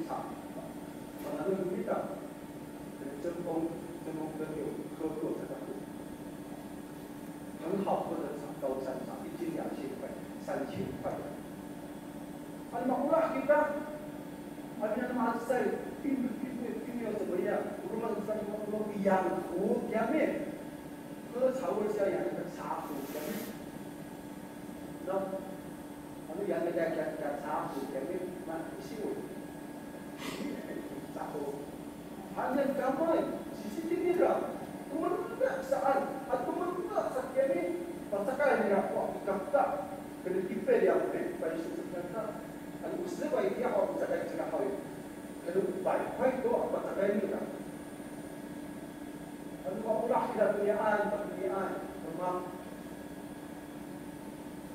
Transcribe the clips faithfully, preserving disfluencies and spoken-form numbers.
场，反而会遇到，可能针锋，针锋相对，喝过才会。很好喝的高山茶，一斤两千块、三千块。啊，那么 murah kita，啊，那么在并并并并没有怎么样，我们在我们养壶下面，喝茶味是要养那个茶壶下面，那。 Ano ya, ya, ya, ya, sa, kami, ma, siw. Sa ko. Hanyang kamay, sisiti nira. Tomelenga saan, at tomelenga sa kami, pacakay nira ko, ikapta. Kena kipay ya, kena pay sa kata. Ano, usay ya, ko, pacakay sira haw. Kena pay, pay to, pacakay nira. Ano, maolah kita tonian, tonian,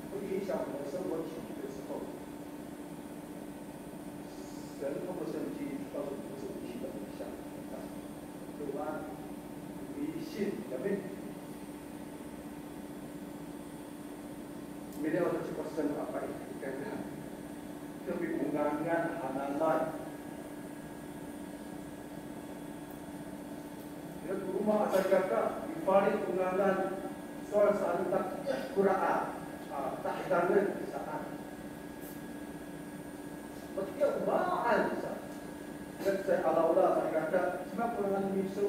会影响我们生活起居的时候，神通过圣经告诉我们，不是我们行动影响，对吗？迷信，有没有？Miliyaw to ci Pasen, apa i, kami o ngangan hananay. Ira ko roma a salikaka, mifalic ko ngangan, sowal saan ta, ih, kora a, a, tahidangen saan. Matiya o maan sa. Ira ko caay a lawla salikaka, cima ko ngangan no miso,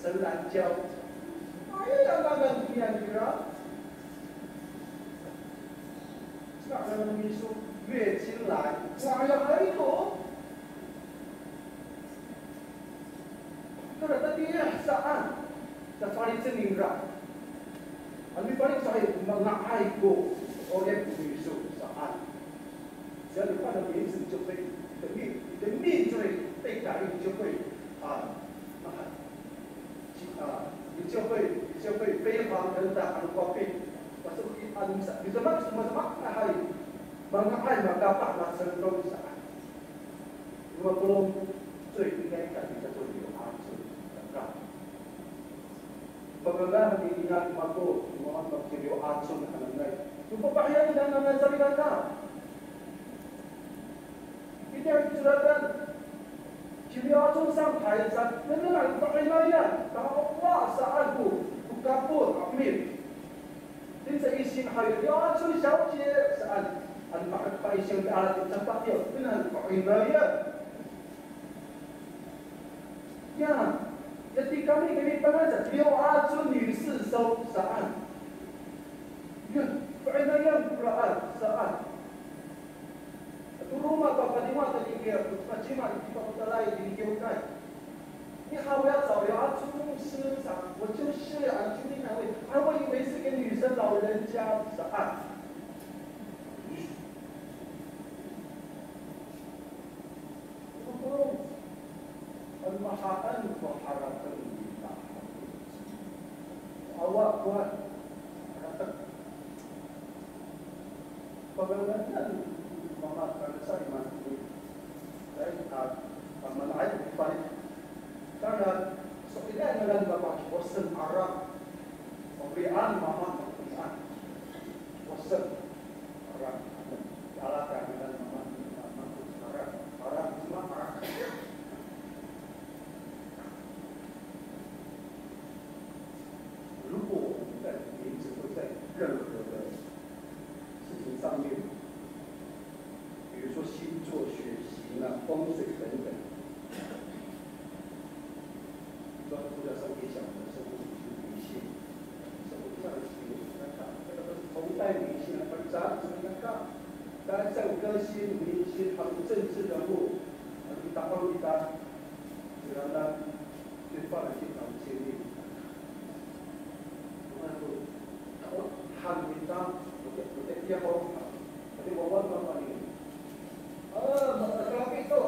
神来教. Ay, a ngangan niyan kira. Cima ko ngangan no miso, 月经来. Wa, aya hay to. Kira tatiih saan, sa falic cingra. Ano falic sa hay, manga'ay ko, o, 'orip no miso saan. 只要你换了名字，你就可以，你的命，你的命就会被改变，你就会，啊，啊，你就会，你就会飞黄腾达，ano ko 病，可是你，啊，你怎么，怎么，怎么，哎，manga'ay, makapah, maselong saan. Roma polong, 最应该改名叫做刘阿春，很棒。Pagana ni ina ni mako, roma polong ci Liw Acun hananay. Yo papahiyan i ngangan salikaka. Itiya i picoratan, ci Liw Acun saan, hay saan, nengneng a fa'inayan, ta Allah saan ko, ko kapot, amin. 现在一心还有 Liw Acun 小姐 saan, ano ma'epay i singsi a capat yo, 真的很 fa'inayan. Ya, ya tikami kami panganca, Liw Acun 女士 so saan. Ya, fa'inayan koraan saan. Ato roma to padiwa to i kiya, cima i kipapotalay i kiwkay. 你还要找 Liw Acun 牧师 sa, 我就是啊，就是那位，啊，我以为是个女生老人家 saan. Ano mahaen ko harateng nita. Awa ko harateng. Paganganan mama, kansa i mama. Ay, a, a, mana'ay ko fali. Tangasa, so, ina nganan mama, Wasen Arang. Paprian mama, paprian. Wasen Arang. Ala ka nganan mama, mama, Arang. Arang, mama, Arang. 如果我们在名字或在任何的事情上面，比如说星座、血型啊、风水等等，专注在上面想的生活里去迷信，生活上的行为，那他那个都是头戴迷信啊，反正怎么样看，大家像歌星、明星，还有政治人物，还有打扮一般，然后呢，对法律去搞建立。 Ano, ako, han kita, mati, mati, iya ko, mati, wawan, mati, mati. Ah, mati, mati, ito.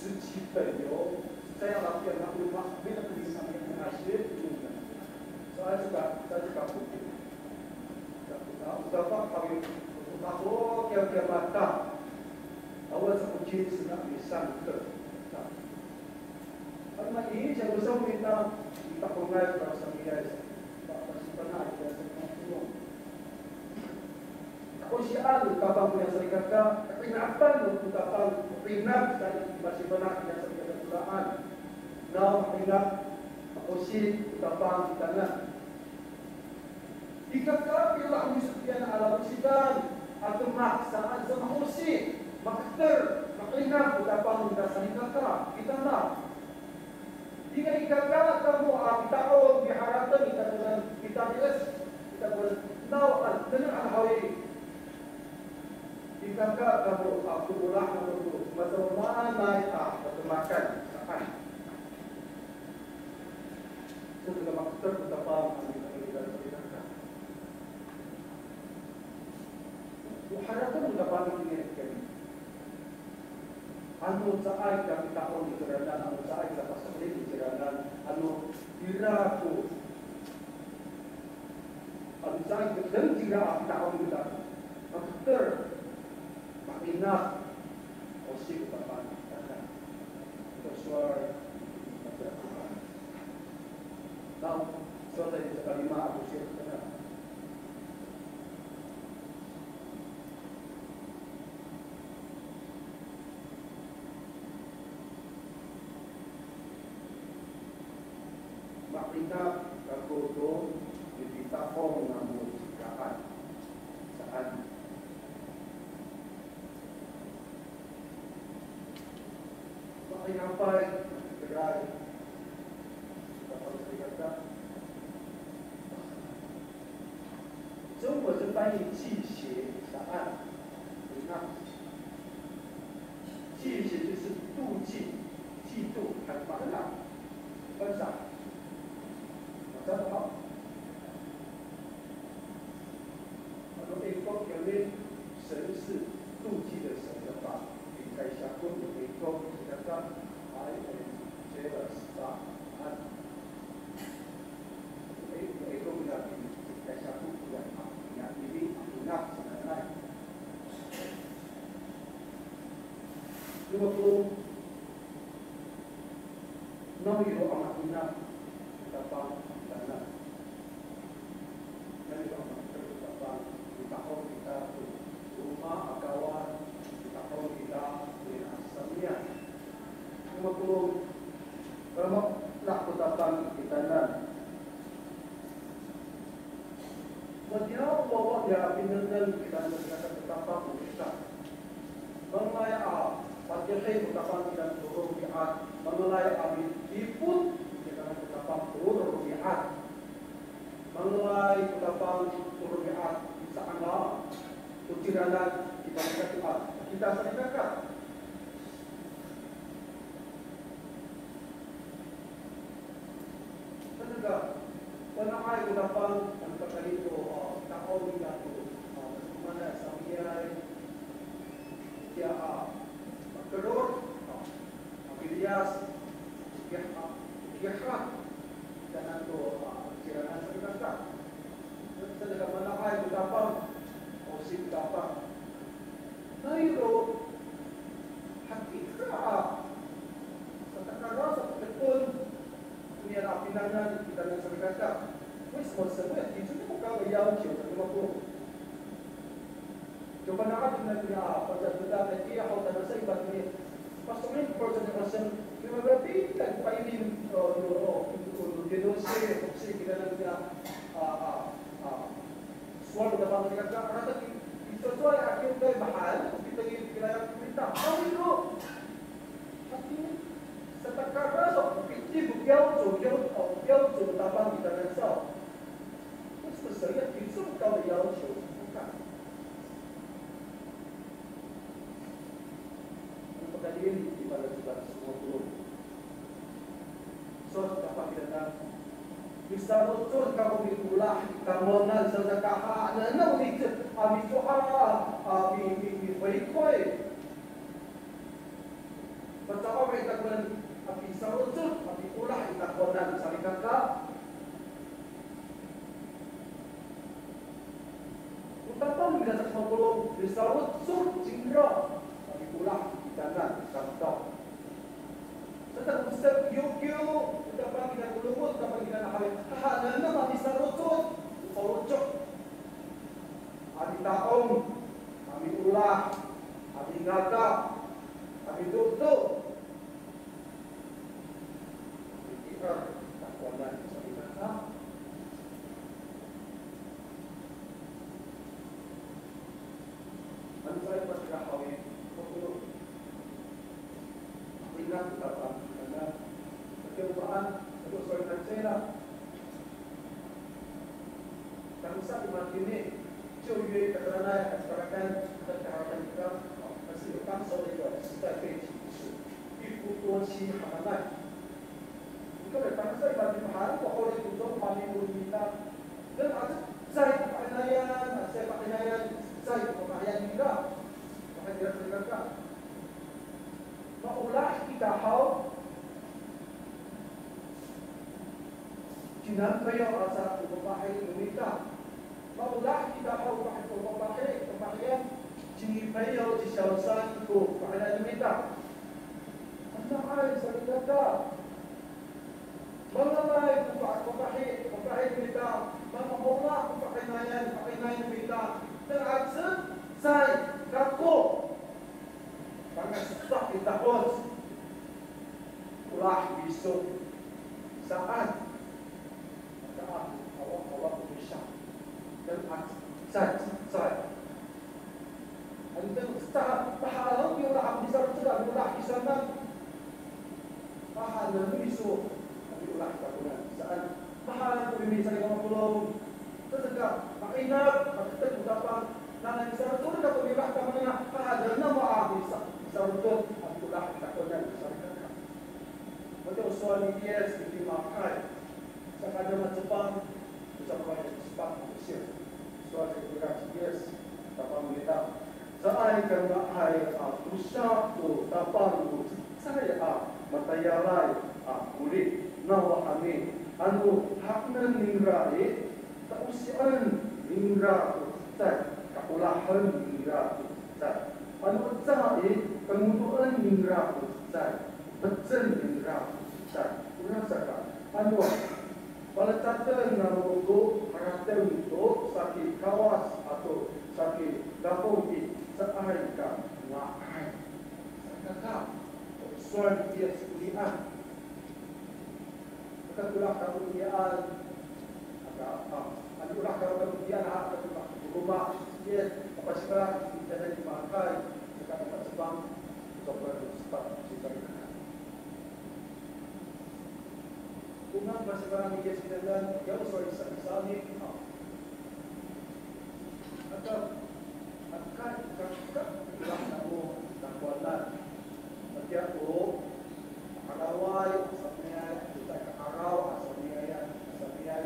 十七本有，这样的电脑有吗？没有，没有，没有，没有。所以这个，在这个部分，这个，啊，我刚刚还有，我说他说，要，要嘛打，啊，我怎么坚持让你上课？啊，那么以前我上面呢，你打工来，把什么意思？把，把什么那一个什么不用？Ka'osian no Tapang niyam salikaka, ka'inapan no Tapang, ka'inap sa i pasifana' niyam salikaka toraan. Naw ka'inap, ka'osi no Tapang kitanan. Ikaka pila miso tiya a lalosidan, a demak saan sa ma'osi, maketer, ka'inap no Tapang niyam salikaka, kitanan. Nika ikaka kamo a pita'ong miharateng i takowanan, mitapi'es i takowanan, naw a nengneng a haw i. Ikaka kamo a ko olah namo to masamaanay a katemakan saan. Sa, saka maketer ko Tapang a mitapi'es i ikaka. O harateng no Tapang i kini. Ano caay ka pita'ong i tiranan, ano caay ka paso'elin i tiranan, ano ira ko, ano caay ka deng cira a pita'ong kita, maketer, ma'inaf, o siko Tapang. Ito sowal, maca Tapang. Naw, sowal tayni caka lima a kosir. Ma'inaf kako to nipita'ong namo cikaan saan. Ma'inafay, maketeray. 中文是翻译祭血 saan. 祭血就是妒忌、嫉妒，还有烦恼、分散。好，这样好。Ano ito kiya, 神是妒忌的神的话，你在下面有ito kiya, I am jealous 吧。 Nawiro a ma'inaf ko Tapang kitanan. Nawiro a ma'inaf ko Tapang, pita'ong kita to roma a kawan, pita'ong kita to ina a samiyan. Mapolong, roma ko Tapang kitanan. Matiya o wawa ya pinengneng kita, kita, kita, Tapang kita. Mangalay a patihi ko Tapang kita to romi'ad. Mangalay a midipot kita to Tapang to romi'ad. Mangalay ko Tapang to romi'ad, saan a to tiranan kita, kita, kita salikaka. Saan ka, pana'ay ko Tapang, ano pakayni to, a, tao nira to, a, mana samiyan, tiya, a, makerod, a, a, miliyas, kiha, kiha, kitanan to, a, tiranan salikaka. Saan ka, mana'ay ko Tapang, o si Tapang. Nayro, hatira a, satakaraw sa pekepon, onian a pinangan, kitanan salikaka. 为什么神会提出那么高的要求呢？那么不，就把那阿丁那个啊，把这个大概也好，但是一般的，把说明不是那个神，那么个比较快一点，呃，有，有，有，有些东西，是给他那个啊，啊，啊。 Sowal no Tapang salikaka, ano ta ki, i, sowal a kiwkay mahal, kita ki, kita ki, kita, kami no. Hati, satakaraw sa, piti ko 标准, 标, o, 标准 Tapang kitanan saw. 为什么神要提这么高的要求？不敢。Ano pakayni, di bala kita semua turun. So, kapah kita na, misarocod kako mikolah i tamowanan, sa sakaha, na, na, mi, a, micowa, a, mi, mi, mi, 回馈. Pacawa i takowanan a pisarocod, a piolah i takowanan salikaka. O Tapang minasa mapolong, misarocod cingra, a piolah i tanan, tamdaw. Saka ko saan kiyokiyo, o Tapang kina ko longoc, o Tapang kina haw i, hahaen a misarocod, o faloco'. A mita'ong, a miolah, a mingata, a mitoto. Itier takowanan salikaka. Ano caay patira haw i, o, o, ina kita pa, ina, katiwaan, ato sowal na cila. Tangsa i matini, 旧约 kataranay, a sarakan, a sarakan kita, kasi o tangsa ito, 时代背景是一夫多妻 hananay. Ika tangsa i matini, mahaen ko holi to, to, mami ko mita. Dan a cecay ko fa'inayan, a cecay fa'inayan, cecay ko fa'inayan nira. Fa'inayan nira ka. Maolah kita haw, cinanpayaw aca ko fafahi no mita. Maolah kita haw, fafahi ko fafahi, fafahiyan, cinanpayaw, cisiyawsan ko fa'inayan no mita. Ana'ay salikaka. Malalay ko fa-, fafahi, fafahi no mita. Mamaolah ko fa'inayan, fa'inayan no mita. Tada a cecay kako. Pangasa i takoc. Olah iso. Saan. Maka awa, awa ko misa. Dan a cecay, cecay. Ano to, cecay, pahalaw ko olah, a misarocod a olah i sanan. Pahanen iso a miolah i takowanan saan. Mahaen ko mimisa i mapolong. Saka, ma'inat, maketek ko Tapang. Nanay misarocod kako miolah i takowanan, pahanen namo a misa, misarocod a miolah i takowanan saan. Matiya o sowal ni Yis i Maakay. Saka, namo Tapang, o Tapang a sepat a misiw. Sowal sa kira ci Yis, Tapang mita. Caay ka nga'ay a tosa ko Tapang ko cecay a matayalay a 'orip. Nawhani, ano haenen ningra i, ta'osien ningra ko cecay, kaolahen ningra ko cecay. Ano eca i, kangodoen ningra ko cecay, pecen ningra ko cecay. Orasaka, ano palacaden namo ko harateng to saki Kawas ato saki dafong i, caay ka nga'ay. Saka ka, o sowal ni Yis konian. Aka olah kako konian. Aka, a, ano olah kako konian, a, aka olah kako roma. Yis, papasifaran, ita na i Maakay. Saka papasifang, saka sepat, saka Kona pasifana'en ni Yis kitanan, yaw sowal i saan i saan i, a, aka, aka, aka, aka, ira namo takowanan. Matiya o, ma'araway a samiay, matiya ka'araw a samiay, a samiay,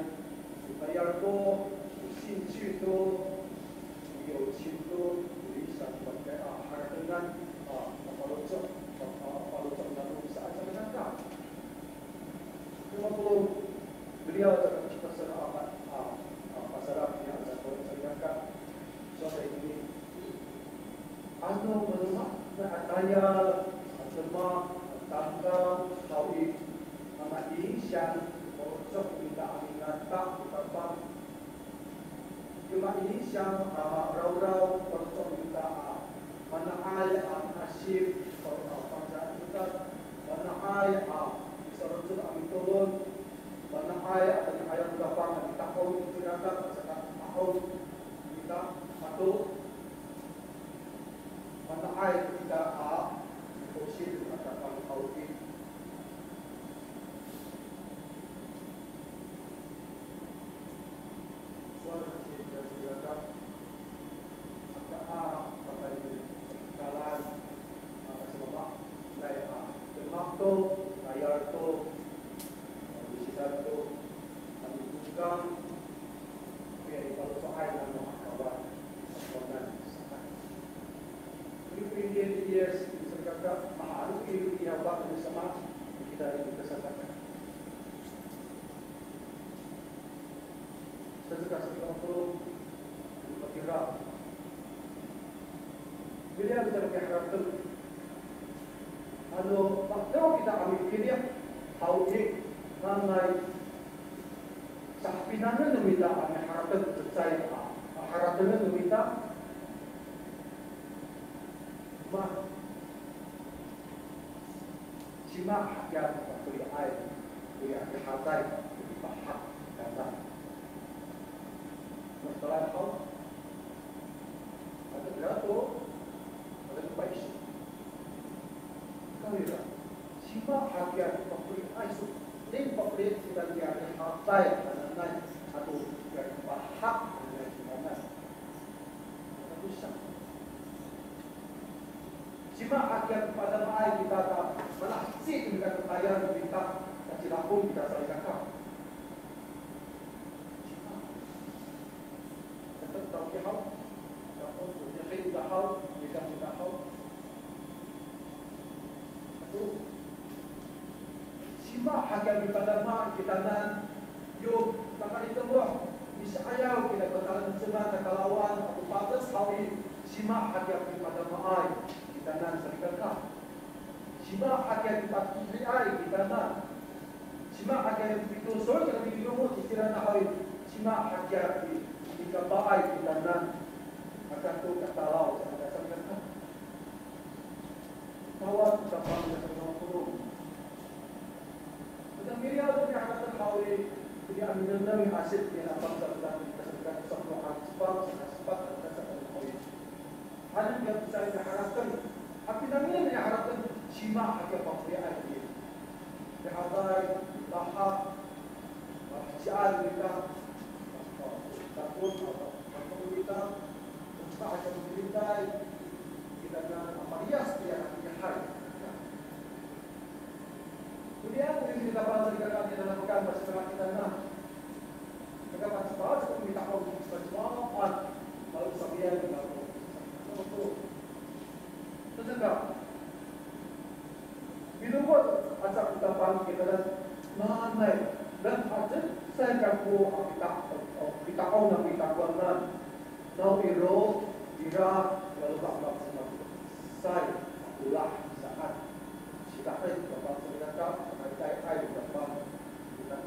o tayal to, o sinci to, o yocin to, o lisan, matiya a haratengan, a, mapaloco', a, mapaloco' namo saan saka. Roma ko, beliyaw aca ko pasal a, a, a, pasal a, ya, aca ko, sa, ya, ka. So, sa ini. Ano, ano, ma, na, a, tayal, a, demak, a, tamdaw, haw i, a, ma, 影响, o, so, kita a mingata, o Tapang. Yo ma'inisiang a rawraw, faloco' no mita a mana'ay a asip, falo, a, fangcalay a codad, mana'ay a misarocod a mitolon, mana'ay a tanihayan no Tapang a mita'ong to dakat, a saka ta'ong no mita ato, mana'ay kita a mitosil a Tapang haw i. Pilian kita miharateng. Ano, ma'araw kita a mipili' haw i, nanay sahapinangen no mita a miharateng, cecay a haratengen no mita. Ma, cima hakiya ko pafeliay, ko rihaday, ko pipahak, kata. Masalah haw, ada berapa? Ada berapa isu? Kawira, cima hakiya ko pafeliay, so, ning pafeli kita rihaday, hananay, ato rihaday, pahak, hananay, hananay. Cima hakiya ko padamaay kita ta, malaheci to nika kakayan kita, ta cilahong kita salikaka. Cima. Tetep tawki haw, tapos, yakin kita haw, yakin kita haw. Ato. Cima hakiya mipadama kitanan, yo, makaitengwa, misa'ayaw kita ko talencengan, kakarawan, ato pades haw i, cima hakiya mipadamaay kitanan salikaka. Cima hakiya mipatiliay kitanan. Cima hakiya mipitosoy kita milongoc itira haw i, cima hakiya mi, mikapaay kitanan. Aka to katalaw sa salikaka. Tawad sa Tapang a mapolong. Tada miliyaw to miharateng haw i, tada a minengneng i asip nira a pangcah, tada a pangcah, tada a pangcah, tada a pangcah, tada a pangcah. Hanen kiya to sa miharateng. Hapinangen miharateng, cima hakiya pafeliay i. Miharateng, pahak, pahak, cian kita, takot, takot kita, Kita akan mencintai, kita akan mapaliyas, kita akan menyahay. Kemudian, kita bangsa, kita akan, kita lakukan, pasti kita akan. Kita pasti, pasti kita akan, kita akan, lalu sambil, lalu. Tataga. Milongoc aca ko Tapang kitanan, nanay, dan aca sa kako a pita, pita'ong a pitakowanan. Nawiro, ira, lalo ba, ba, sa, sa, olah, saan. Saka, ay, Tapang sa kita, ay, ay, Tapang kita.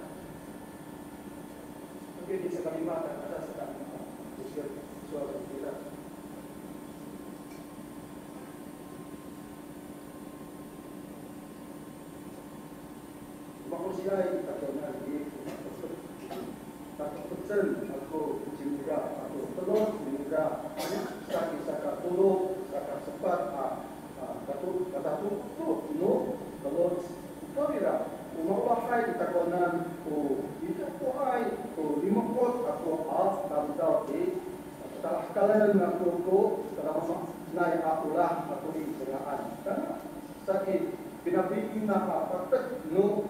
Oke, di sakalima, ada sakalima. Sowal kita. Maosiay i takowanan i, tatepecen ako cingra ato teloc cingra, saki saka tolo, saka sepat a, a, kato, katato, to, no, teloc, kawira, o maolahay i takowanan, o, itakoay, o, limokot ako a tamdaw i, Talahekalen ako ko tadamaanay a olah ako i, saan. Tana saki pinapina a patek no,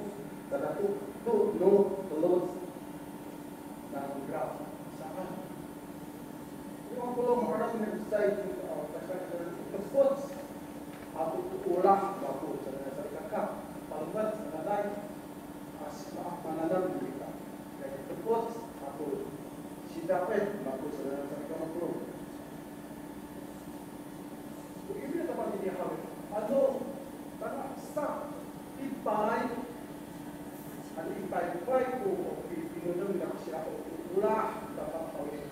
tadato to no teloc nangra saan. Lima polo' maharateng sa i, a, tepec ako ko olah ako, saan, salikaka. Palemed nanay. As, ma, mananam kita. Kaya tepot ako, sidapit ako sa, sa kita mapolong. Ko imi na Tapang tini haw i, ano, tana sa, ipay, ano, ipay, ipay ko, pi, pinengneng nira ko sira ko, olah, Tapang haw i.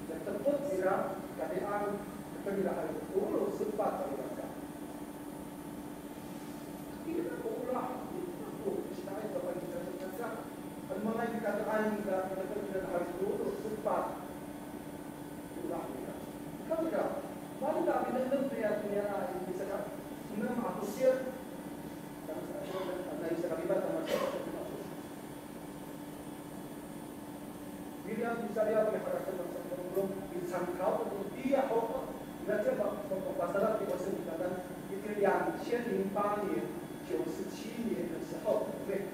Kaya tepot nira, kadian, kadian nira haw i, tolo, sepat, ano, nira. William Isaliya miharateng sa ko polong, micangkaw to tiya ho, na, 这个，我，我，我，我，我，我，我，我，我，两千零八年，九十七年的时候，对不对？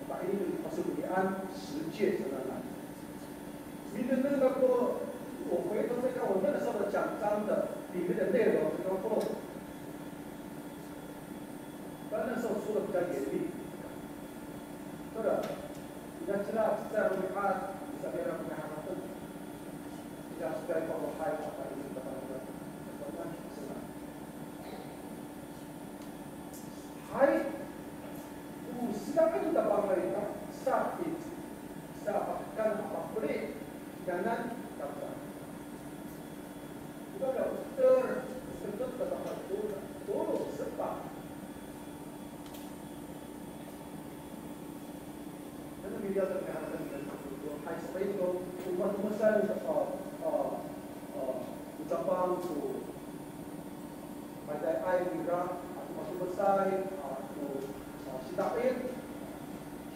把一个pasalian 十届 saan. 明年那个，我回头再看我那个时候的讲章的里面的内容，然后 但那时候说的比较严厉。对了，你看，现在在我们看，你这边要跟他们 Hay, o seda'it to Tapang ita, sa i, sa pahekan a pafeli, kitanan, tata. Ira ko ter, setot Tapang ita, tolo, sepat. Ano miliyas to kami, hay, sa ito, o matomesay, a, a, a, o Tapang to, matayay nira, ato matomesay, ato, a, sida'it,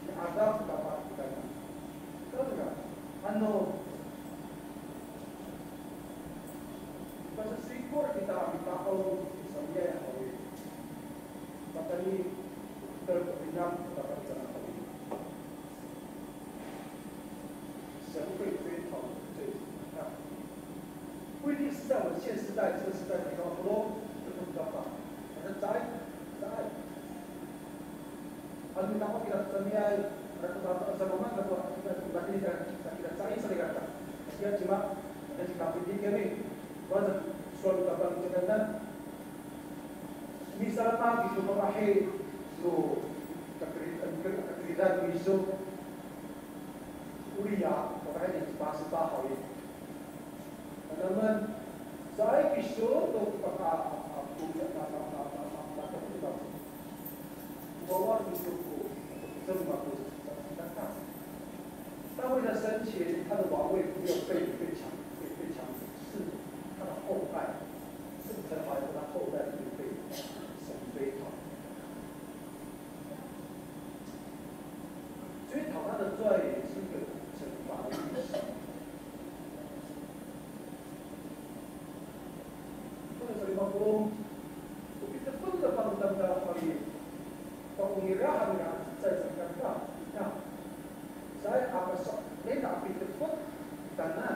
mi'adah, dapat kita. Ito nira, ano, pasasikor kita a mita'ong, sa miyay haw i. Matini, terpinang, dapat kita na haw i. 神会追讨罪人。不一定是在我们现时代这个时代提高不多，就不知道吧。反正在在，啊，你拿我给他怎么样？那个把怎么办？那个那个那个那个在在在在，那个cima，那个咖啡店里，我是说你打扮这个呢。 Misalama kiso marahi no kakeri-, kakeridan miso, o riya, marahi ni pasepa haw i. Namen, caay kiso to paka, a, a, a, wawa kiso ko, 他为了生存，他的王位没有被，被抢，被，被抢走，是他的后代，是才华，他后代就被神追讨。追讨他的罪是一个惩罚的意思。 Ito sa lima polo', o pitepet a pangdamdam kami, pakongirahan a cecay saan kaka, ita. Caay a paso'elin a pitepet, ita na.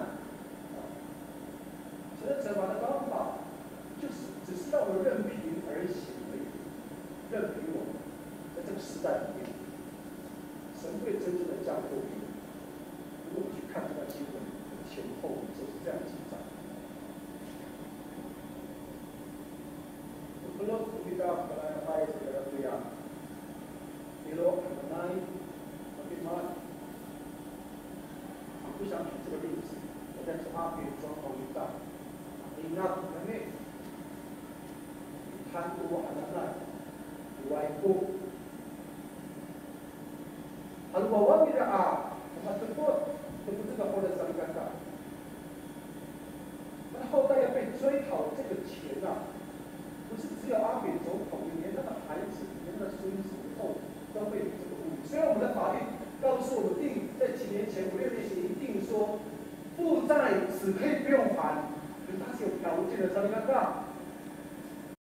所以惩罚的方法，就是只是让我任凭而行而已，任凭我，在这个时代里面。